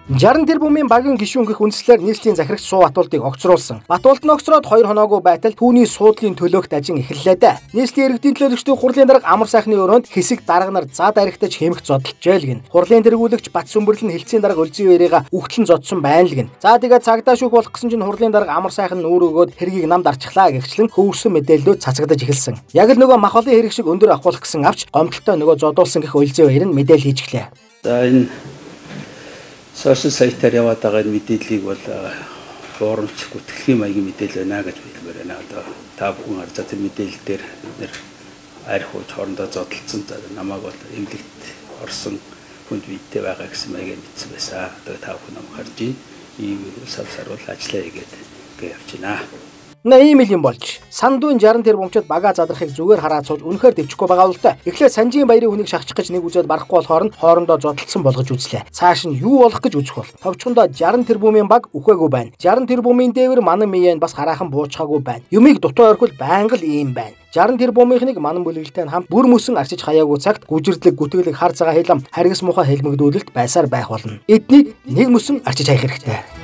60 тэрбумын багийн гишүүн гэх үндслээр нийслэлийн захирагч Суу Батуулдыг огцруулсан. Батуулд нь огцроод 2 хоноогүй байтал түүний суудлын төлөөх дажин эхэллээ дээ. Нийслэлийн иргэдийн төлөөлөгчдийн хурлын дарга Амар сайхны өрөөнд хэсэг дарга нар зад аригтаж хэмэх зодолжээ л гин. Хурлын тэргүүлэгч Бат Сүмбэрлэн хэлцийн дарга Өлзий баярыгаа үхтлэн зодсон байна л гин. За тэгээд цагдаа шүүх болох гэсэн чинь хурлын дарга Амар сайхан нүүр өгөөд хэргийг намд арчглаа гэгчлэн хөвөрсөн мэдээллүүд цацагдаж эхэлсэн. Яг л нөгөө махвалын хэрэг шиг өндөр авахулах гэсэн авч гомдолтой нөгөө зодуулсан гэх Өлзий баяр нь мэдээлэл хийчихлээ. За энэ сошиал сайтаар яваад байгаа энэ мэдээллийг бол хуурамч гүтгэлийн маягийн мэдээлэл байна гэж хэлмээр байна. Одоо та бүхэн харж байгаа тэр мэдээлэл дээр бид нэр арх ууж хоорондоо зодолцсон. Намайг бол эмнэлэгт орсон хүнд биетэй байгаа гэсэн маягаар мэдсэн байсан. Одоо та бүхэн намайг харж байна. Ийм сав сарвал ажиллаа хийгээд ингээ явж байна. На ийм л юм болж сандуун 60 тэрбумчид бага задрахыг зүгээр хараад сууж үнэхээр дэвчихгүй байгаа л та. Эхлээд Санжийн баярын хүнийг шахчих гэж нэг үзээд барахгүй болохоор нь хоорондоо зодолцсон болгож үзлээ. Цааш нь юу болох гэж үзэх бол. Товчхондоо 60 тэрбумын баг үхээгүй байна. 60 тэрбумын дээвэр манан миэн бас хараахан буучхаагүй байна. Юмыг дутуу орхил байнга л ийм байна. 60 тэрбумынхныг манан бүлэглэлтэй хамт бүр мөсөн арчиж хаяагүй цагт гүжирдлэг гүтгэлэг хар цагаан хилам харгас муухай хэлмэгдүүлэлт байсаар байх болно. Эднийг нэг мөсөн арчиж хаях хэрэгтэй.